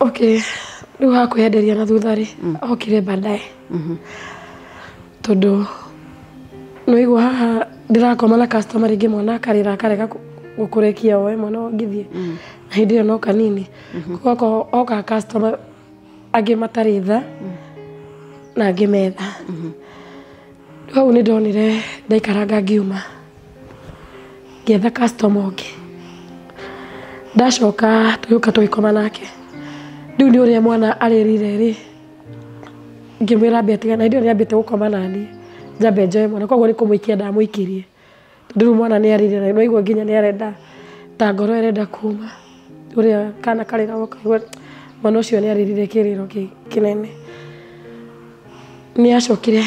Okay, rĩu hakwĩenderia na thutha rĩ, okire baadaye, tondũ nĩwaigua haha ndĩrakoma na customer rĩngĩ, mwana akarĩra akarega gũkũrekia woe mwana ũngĩthiĩ na hĩndĩ ĩyo no kanini. Koguo oka customer angĩ matarĩ tha na angĩ metha. Rĩu hau nĩ ndonire ndaikaranga, ngiuma ngĩetha customer ũngĩ. Ndacoka tũgĩũka tũgĩkoma nake. Rĩu nĩ ũrĩa mwana arĩrire rĩ, ngĩmwĩra ambe atigane na hĩndĩ ĩyo nĩ ambĩte gũkoma naniĩ, njambe njoe mwana. Koguo nĩ kũmũikia ndamũikirie, tondũ rĩu mwana nĩ arĩrire na nĩwaigua nginya nĩ arenda ta ngoro ĩrenda kuma, ũrĩa kana karĩra ũkaigua mwana ũcio nĩ arĩrire kĩrĩro kĩnene. Nĩ acokire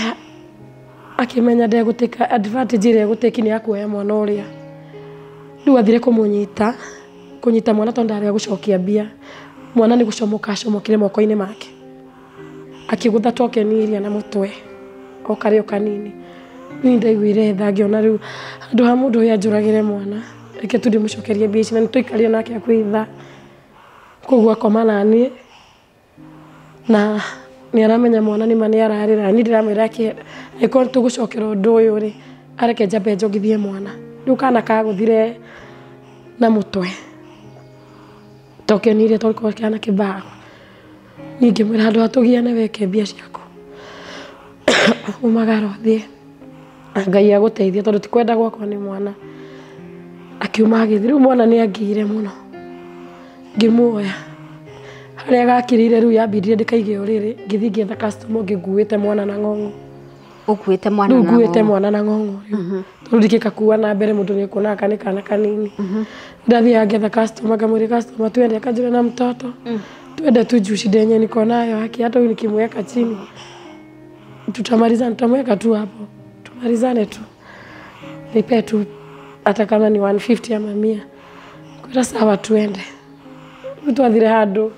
akĩmenya ndegũtĩka advantage ĩrĩa egũtĩki nĩ ya kuoya mwana ũrĩa. Rĩu athire kũmũnyita, kũnyita mwana, tondũ ndarega gũcokia mbia, mwana nĩ gũcomoka acomokire moko-inĩ make, akĩgũtha token iria na mũtwe o karĩ o kanini. Niĩ ndaiguire tha, ngĩona rĩu handũ ha mũndũ ũyũ anjũragĩre mwana, reke tu ndĩmũcokerie mbia ici. Na nĩ tũikarire nake hakuhĩ ithaa. Koguo akoma naniĩ na nĩ aramenya mwana nĩma nĩ ararĩra. Niĩ ndĩramwĩra angĩkorwo tũgũcokera ũndũ ũyũ rĩ, areke njambe njongithie mwana. Rĩu kana kagũthire na mũtwe token iria, tondũ korwo kana kĩbaũ. Niĩ ngĩmwĩra handũ ha tũgiane, weke mbia ciaku, umagara ũthiĩ na Ngai agũteithie, tondũ ti kwenda gwakwa nĩ mwana. Akiuma agĩthiĩ. Rĩu mwana nĩ angĩire mũno, ngĩmuoya harĩa gakirire. Rĩu yambindire ndĩkaige ũrĩrĩ, ngĩthiĩ ngĩetha customer ũngĩ nguĩte mwana na ng'ong'o. Ũkuĩte mwana Rĩu na nguĩte ng'ong'o. mwana na ng'ong'o rĩu, tondũ ndingĩgakua na mbere, mũndũ nĩ ekuona gaka nĩ kana kanini. Ndathiaga ngetha customer, ngamwĩra, "Customer, twende." Akanjĩra, "Na mtoto twende tu juu shida yenye niko nayo, haki hata huyu nikimweka chini tutamalizana, tutamweka tu hapo tumalizane tu, nipe tu hata kama ni 150 ama 100." Kwĩra, "Sawa, tuende." Rĩu twathire handũ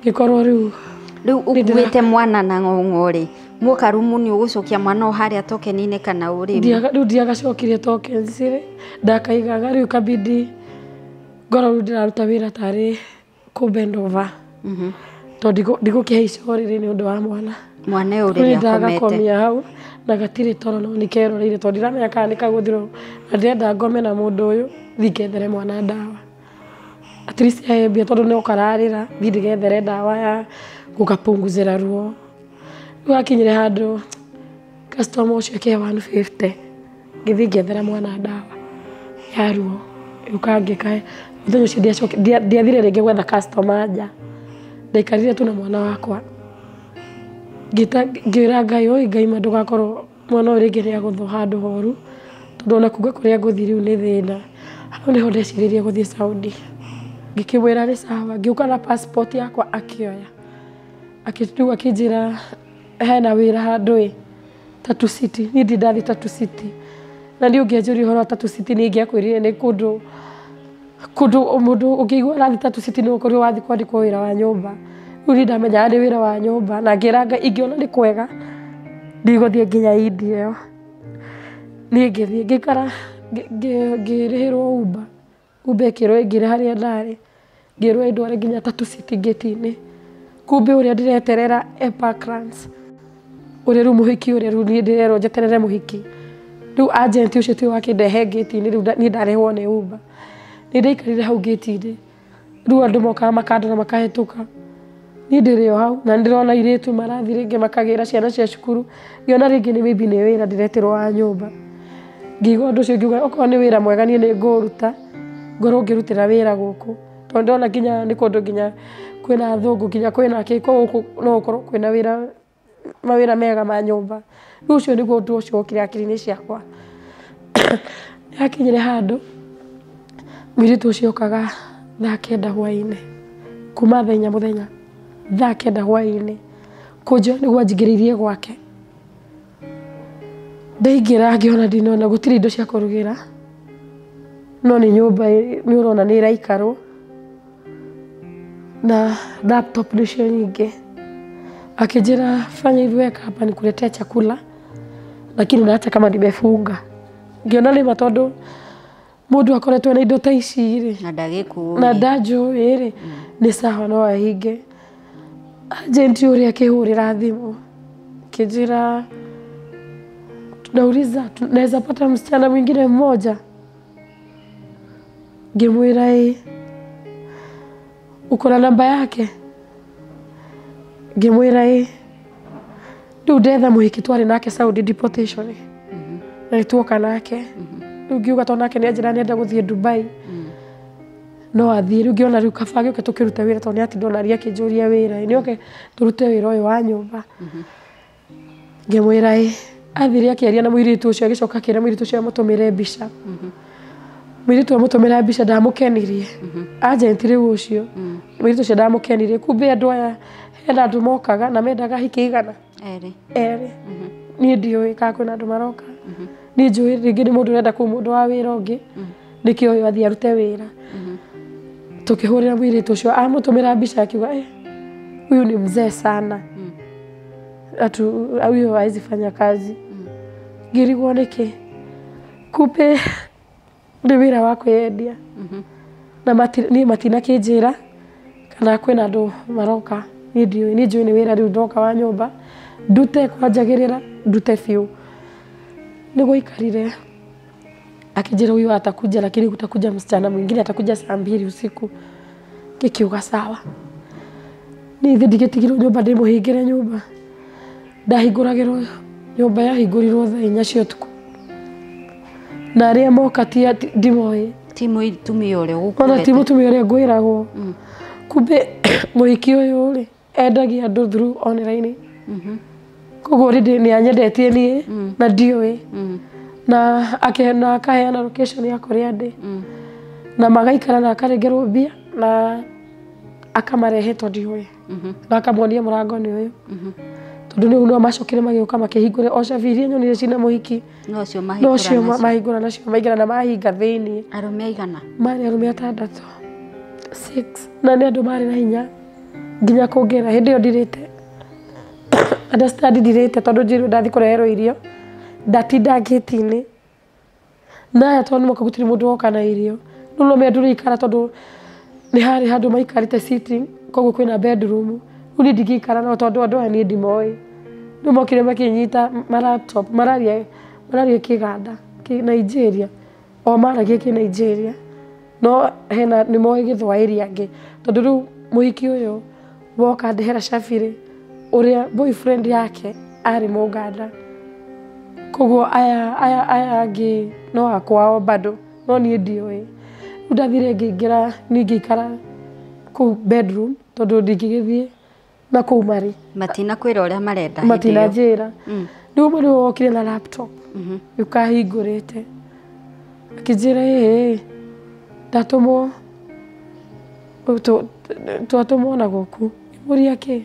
ngĩkorwo rĩu Rĩu ũkuĩte mwana na ng'ong'o rĩ, muoka rumu nĩ ũgũcokia mwana o harĩa token-inĩ kana ũrĩ? Rĩu ndiagacokirie tokens rĩ, ndakaigaga. Rĩu kabidi ngorwo rĩu ndĩraruta wĩra tarĩ kũ bend over, tondũ ndigũkĩhaica ũrĩrĩ nĩ ũndũ wa mwana. Mwana ũyũ Rĩu ũrĩrĩ akomete. Ndagakomia hau na gatirĩ toro, no nĩkeroreire, tondũ ndiramenya kana nĩkagũthirwo, na ndĩrenda ngome na mũndũ ũyũ, thiĩ ngethere mwana ndawa, at least ahe mbia, tondũ no kararĩra, thiĩ ndĩgethere ndawa ya gũgapunguzĩra ruo. Rĩu hakinyire handũ customer ũcio akĩhe 150, ngĩthiĩ ngĩethera mwana ndawa ya ruo. Gĩũka ngĩkahe. Mũthenya ũcio ndiathire rĩngĩ gwetha customer nja, ndaikarire tu na mwana wakwa. Ngĩta ngĩra Ngai, "Oi Ngai, ma ndũgakorwo mwana ũyũ rĩngĩ nĩ agũthwo handũ horu, tondũ ona kuga kũrĩa ngũthiĩ rĩu nĩ thĩna." Hau nĩho ndecirĩrie gũthiĩ Saudi. Ngĩkĩmwĩra nĩ sawa, ngĩũka na passport yakwa, akĩoya. Rĩu akĩnjĩra hena wĩra handũ ĩ Tatu City. Niĩ ndirĩ ndathiĩ Tatu City, na niĩ ũngĩanjũria ũhoro wa Tatu City, niĩ ingĩakwĩrire nĩ kũndũ kũndũ mũndũ ũngĩigua ũrathiĩ Tatu City nĩ ũkorwo wathiĩ kwandĩkwo wĩra wa nyũmba. Rĩu niĩ ndamenyaga nĩ wĩra wa nyũmba, na ngĩra Ngai ingĩona nĩ kwega ndigũthiĩ nginya India ĩyo. Niĩ ngĩthiĩ ngĩikara, ngĩrĩhĩrwo Uber. Uber ĩkĩrwo ĩngĩre harĩa ndarĩ, ngĩrwo ĩndware nginya Tatu City ngĩti-inĩ. Kumbe ũrĩa ndĩreterera e Parklands, ũrĩa rĩu mũhiki, ũrĩa rĩu niĩ ndĩrerwo njeterere mũhiki, rĩu agent ũcio tiwe wakĩndehe ngĩti-inĩ. Rĩu niĩ ndarehwo nĩ Uber. Nĩ ndaikarire hau ngĩti-inĩ. Rĩu andũ mokaga makandora makahĩtũka, niĩ ndĩrĩ o hau, na nĩ ndĩrona airĩtu marathiĩ rĩngĩ makagĩra ciana cia cukuru. Ngĩona rĩngĩ nĩ maybe nĩ wĩra ndĩretĩrwo wa nyũmba. Ngĩigua ũndũ ũcio, ngiuga okorwo nĩ wĩra mwega, niĩ nĩ ngũũruta, ngorwo ngĩrutĩra wĩra gũkũ, tondũ ndĩrona nginya nĩ kũndũ nginya kwĩna athũngũ, nginya kwĩna kĩ, koguo gũkũ no gũkorwo kwĩna wĩra, mawĩra mega ma nyũmba. Rĩu ũcio nĩguo ũndũ ũcio wokire hakiri-inĩ ciakwa. Nĩ hakinyire handũ mũirĩtu ũcio okaga thaa 9 hwaĩ-inĩ, kuma thaa 4 mũthenya, thaa 9 hwaĩ-inĩ kũnjoya nĩguo anjingĩrĩirie gwake. Ndaingĩra ngĩona ndinona gũtirĩ indo cia kũrugĩra, no nĩ nyũmba nĩ ũrona nĩ ĩraikarwo na laptop nĩcio nyingĩ. Akĩnjĩra, "Fanya hivi, weka hapa nikuletee chakula, lakini naacha kama nimefunga." Ngĩona nĩma tondũ Mũndũ akoretwo na indo ta ici rĩ na ndagĩkũĩ na ndanjũĩ rĩ nĩ sawa no ahinge. Agent ũrĩa akĩhũrĩra thimũ akĩnjĩra nauliza tunaweza pata msichana mwingine mmoja. Ngĩmwĩra ĩ uko na namba yake? Ngĩmwĩra ĩ. Rĩu ndetha mũhiki twarĩ nake Saudi deportation na nĩtuoka nake. Rĩu ngiuga tondũ nake nĩanjĩra nĩenda gũthiĩ Dubai no athiĩ. Rĩu ngĩona rĩu kaba gĩũke tũkĩrute wĩra tondũ nĩatinda ona akĩnjũria wĩra nĩoke tũrute wĩra ũyũ wa nyũmba. Ngĩmwĩra ĩ. Athire akĩaria na mũirĩtu ũcio agĩcoka akĩra mũirĩtu ũcio amũtũmĩre mbica. Mũirĩtu amũtũmĩra mbica ndamũkenirie. Agent rĩu ũcio mũirĩtu ũcio ndamũkenirie. Kumbe andũ aya hena andũ mokaga na mendaga hiki igana erĩ. Niĩ ndiũĩ kana kwĩna andũ maroka. Niĩ njũĩ rĩngĩ nĩ mũndũ ũrenda kũu mũndũ wa wĩra ũngĩ nĩkĩo ũyũ athiĩ arute wĩra. Tũkĩhũrĩra mũirĩtu ũcio amũtũmĩra mbica akiuga huyu ni mzee sana, huyo hawezi fanya kazi. Ngĩrigwo nĩkĩ, kumbe nĩ wĩra wa kwĩyendia. Na niĩ matinakĩnjĩra kana kwĩna andũ maroka. Niĩ ndiũĩ, niĩ njũĩ nĩ wĩra rĩu ndoka wa nyũmba ndute kwanjagĩrĩra ndute biũ. Nĩgwaikarire akĩnjĩra huyu atakuja lakini kutakuja msichana mwingine atakuja saa 2 usiku. Ngĩkiuga sawa. Niĩ thĩ ndigĩtigirwo nyũmba ndĩmũhingĩre nyũmba. Ndahingũragĩrwo nyũmba yahingũrirwo thaa 4 cia ũtukũ. Na arĩa moka ti ndimoĩ. Ti mũtumia ũrĩa ũgũkũrete. Ona ti mũtumia ũrĩa ngwĩragwo. Kumbe mũhiki ũyũ rĩ endagia andũ through online. Koguo already nĩ anyendetie niĩ na ndiũĩ. Na akaheana location ya kũrĩa ndĩ. Na magaikara na akarengerwo mbia na akamarehe tondũ ndiũĩ. Na akamuonia mũrango nĩ ũyũ. Tondũ nĩu no macokire magĩũka makĩhingũra o cabi iria nyonire cina mũhiki. No cio mahingũra nacio maingĩra na mahinga thĩinĩ. Arũme aigana? Marĩ arũme 6. 6. Na nĩ andũ marĩ na hinya nginya kũngĩra hĩndĩ ĩyo ndirĩte. Understand ndirĩte tondũ njĩrwo ndathiĩ kũreherwo irio ndatinda ngĩti-inĩ. Na aya tondũ nĩmoka gũtirĩ mũndũ woka na irio. Rĩu no me andũ ikara tondũ nĩ harĩ handũ maikarĩte sitting koguo kwĩna bedroom. Rĩu niĩ ndingĩikara nao tondũ andũ aya niĩ ndimoĩ. Rĩu mokire makĩnyita ma laptop mararia kĩganda kĩ Nigeria. O maragia kĩ Nigeria. No hena nĩmoĩ gĩthwaĩri angĩ tondũ rĩu mũhiki ũyũ woka ndehera cabi rĩ ũrĩa boyfriend yake arĩ Mũganda. Koguo aya angĩ no akwao bado no niĩ ndiũĩ. Rĩu ndathire ngĩingĩra niĩ ngĩikara kũu bedroom tondũ ndingĩgĩthiĩ na kũu marĩ. Matinakwĩra ũrĩa marenda hĩndĩ ĩyo. Matinanjĩra. Rĩu ũmwe nĩwe wokire na laptop rĩu kahingũrĩte akĩnjĩra ĩĩ ndatũmwo twatũmwo na gũkũ. Ngĩmũria kĩ?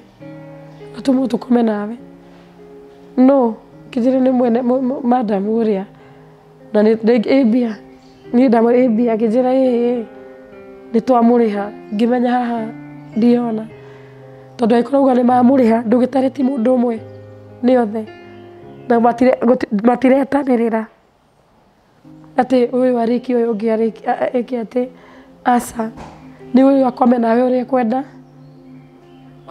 Atũmwo tũkome nawe. No kĩnjĩra nĩ mwene madam ũrĩa na nĩ mbia niĩ ndamwĩra ĩ mbia akĩnjĩra ĩĩ nĩ twamũrĩha. Ngĩmenya haha ndiona tondũ angĩkorwo auga nĩ mamũrĩha ndũgĩtare ti mũndũ ũmwe nĩ othe na matiretanĩrĩra atĩ ũyũ arĩkie ũyũ ũngĩ eke atĩ aca nĩ ũyũ akome nawe ũrĩa ekwenda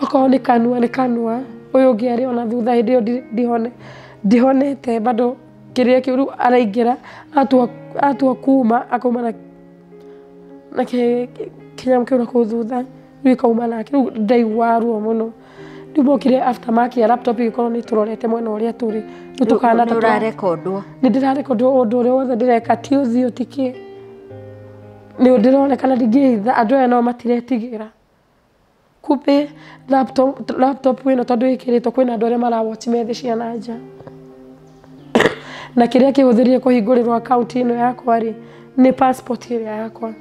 okorwo nĩ kanua nĩ kanua ũyũ ũngĩ arĩ ona thutha hĩndĩ ĩyo ndihonete bado kĩrĩa kĩu rĩu araingĩra atua kuma akauma na kĩnyamũ kĩu nakũu thutha rĩu ĩkauma nake. Rĩu ndaigua ruo mũno. Rĩu mokire after makia laptop ĩgĩkorwo nĩ tũrorete mwena ũrĩa tũrĩ. Rĩu tũkahana ta Nĩ ũrarekondwo? Nĩ ndĩrarekondwo ũndũ ũrĩa wothe ndĩreka ti ũthiũ ti kĩ. Nĩ ndĩronekana ndingĩhitha andũ aya no matiretigĩra. Kumbe laptop ĩno tondũ ĩkĩrĩtwo kwĩna andũ arĩa marawatch me thĩ cia na nja. Na kĩrĩa kĩhũthĩrire kũhingũrĩrwo account ĩno yakwa rĩ nĩ passport ĩrĩa yakwa.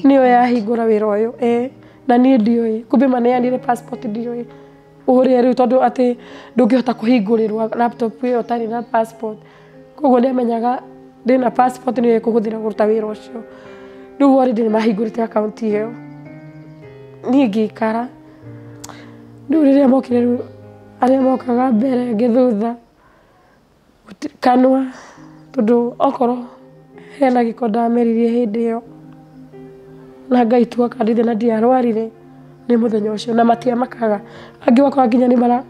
Nĩyo yahingũra wĩra ũyũ ĩ na niĩ ndiũĩ. Kumbe maneanire passport ndiũĩ ũrĩa rĩu tondũ atĩ ndũngĩhota kũhingũrĩrwo laptop ĩyo ũtarĩ na passport. Koguo nĩamenyaga ndĩna passport nĩyo ĩkũhũthĩra kũruta wĩra ũcio. Rĩu already nĩmahingũrĩte account ĩyo. Niĩ ngĩikara. Rĩu rĩrĩa mokire rĩu arĩa mokaga mbere angĩ thutha kanua tondũ okorwo Hena gĩko ndameririe hĩndĩ ĩyo. Na Ngai tu akandeithia na ndiarwarire nĩ mũthenya ũcio na matiamakaga. Angĩ ũgakora nginya nĩ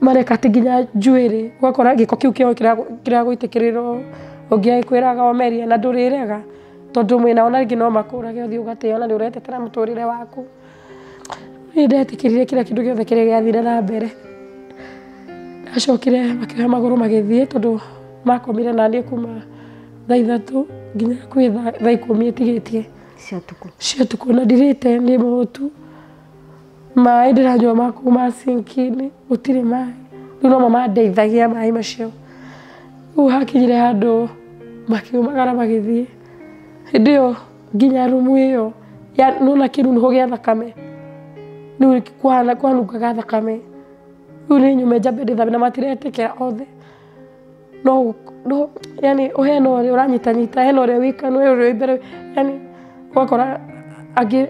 mareka atĩ nginya njuĩrĩ, ũgakora gĩko kĩu kĩao kĩragũitĩkĩrĩra ũngĩ agĩkwĩraga ũmerie na ndũrĩrega tondũ mwĩnao na rĩngĩ no makũrage ũthiĩ ũgatĩo na nĩ ũretetera mũtũrĩre waku. Niĩ ndetĩkĩrire kĩrĩa kĩndũ gĩothe kĩrĩa gĩathire na mbere. Ndacokire makĩoya magũrũ magĩthiĩ tondũ makomire naniĩ kuma thaa 3 nginya hakuhĩ thaa 10 ĩtigĩtie cia ũtukũ na ndirĩte nĩ mũhũtu. Maĩ ndĩranyua ma kuma sinki-inĩ gũtirĩ maĩ. Rĩu nomo mandeithagia maĩ macio. Rĩu hakinyire handũ makiumagara magĩthiĩ. Hĩndĩ ĩyo nginya rumu ĩyo nĩwona kĩnungo gĩa thakame. Rĩu kwanungaga thakame. Rĩu nĩ nyume njambe ndĩthambe na matiretĩkĩra othe. No yani hena ũrĩa ũranyitanyita, hena ũrĩa wĩ kanua, hena ũrĩa wĩ mbere, yani ũgakora angĩ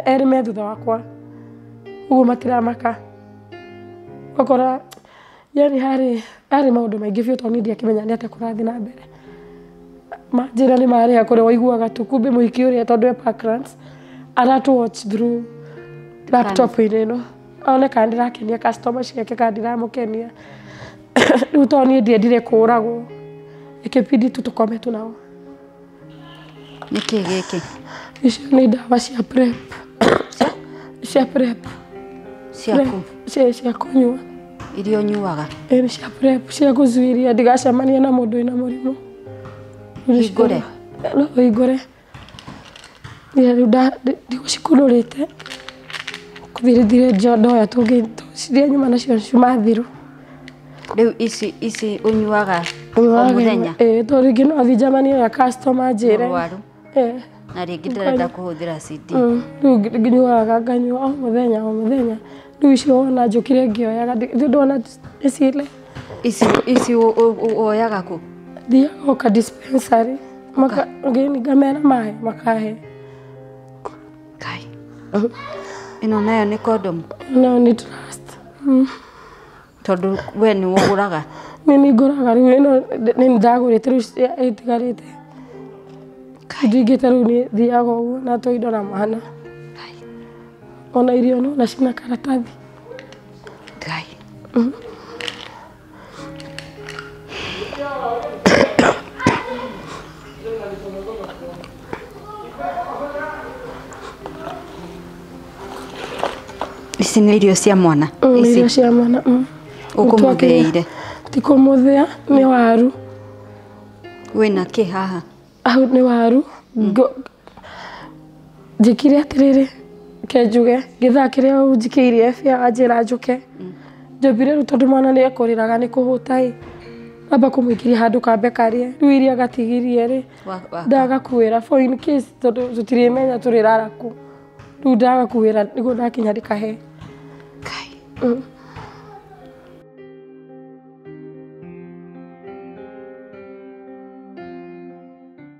erĩ me thutha wakwa. Ũguo matiramaka. Ũgakora yani harĩ maũndũ maingĩ biũ tondũ niĩ ndiakĩmenya nĩ atĩa kũrathiĩ na mbere. Manjĩra nĩ marĩha kũrĩa waiguaga tu kumbe mũhiki ũrĩa tondũ e Parklands aratũ watch through laptop-inĩ ĩno. One kana ndĩrakenia customer ciake kana ndiramũkenia. Rĩu tondũ niĩ ndiendire kũũragwo ĩkĩbidi tu tũkome tu nao. Nĩkĩ gĩkĩ? Icio nĩ ndawa cia PrEP. Cia PrEP. Ciaku? Cia kũnyua. Iria ũnyuaga? Ĩĩ nĩ cia PrEP cia kũzuiria ndigacemanie na mũndũ wĩna mũrimũ. Hingũre? No hingũre. Rĩu ndigũcikunũrĩte kũthirithire ndoya tũngĩ ciria nyuma nacio ciuma thiru. Rĩu ici ũnyuaga o mũthenya? Ĩĩ tondũ rĩngĩ no thiĩ njemanie na customer anjĩre. Mũrwaru. Na rĩngĩ ndarenda kũhũthĩra CD. Rĩu nyuaga nganyua o mũthenya o mũthenya. Rĩu icio wona njũkire ngĩoyaga ndona nĩcile. Ici woyaga kũ? Thiaga o ka dispensary ngamera maĩ makahe. Kai. Ĩno nayo nĩ condom? No nĩ Trust. Tondũ we nĩ ũgũraga? Nĩ niĩ ngũraga rĩu ĩno nĩ ndagũrĩte rĩu ĩtigarĩte. Ndingĩte rĩu niĩ thiaga ũguo na tũindo na mwana. Ona irio nĩwona ciĩna karatathi. Ngai. Ici nĩ irio cia mwana? Irio cia mwana. Ũkũmũthĩire? Ti kũmũthĩa, nĩ waru. Wĩna kĩ haha? Hau nĩ waru. Njĩkire atĩrĩrĩ, ke njuge, gĩthaa kĩrĩa ũnjikĩirie bia wanjĩra njũke. Njombire rĩu tondũ mwana nĩ ekũrĩraga nĩ kũhũta ĩ. Amba kũmũikĩria handũ kambe karĩe. Rĩu iria gatigirie rĩ, ndagakuĩra for in case tondũ tũtirĩmenya tũrĩrara kũ. Rĩu ndagakuĩra nĩguo ndakinya ndĩkahe. Kai.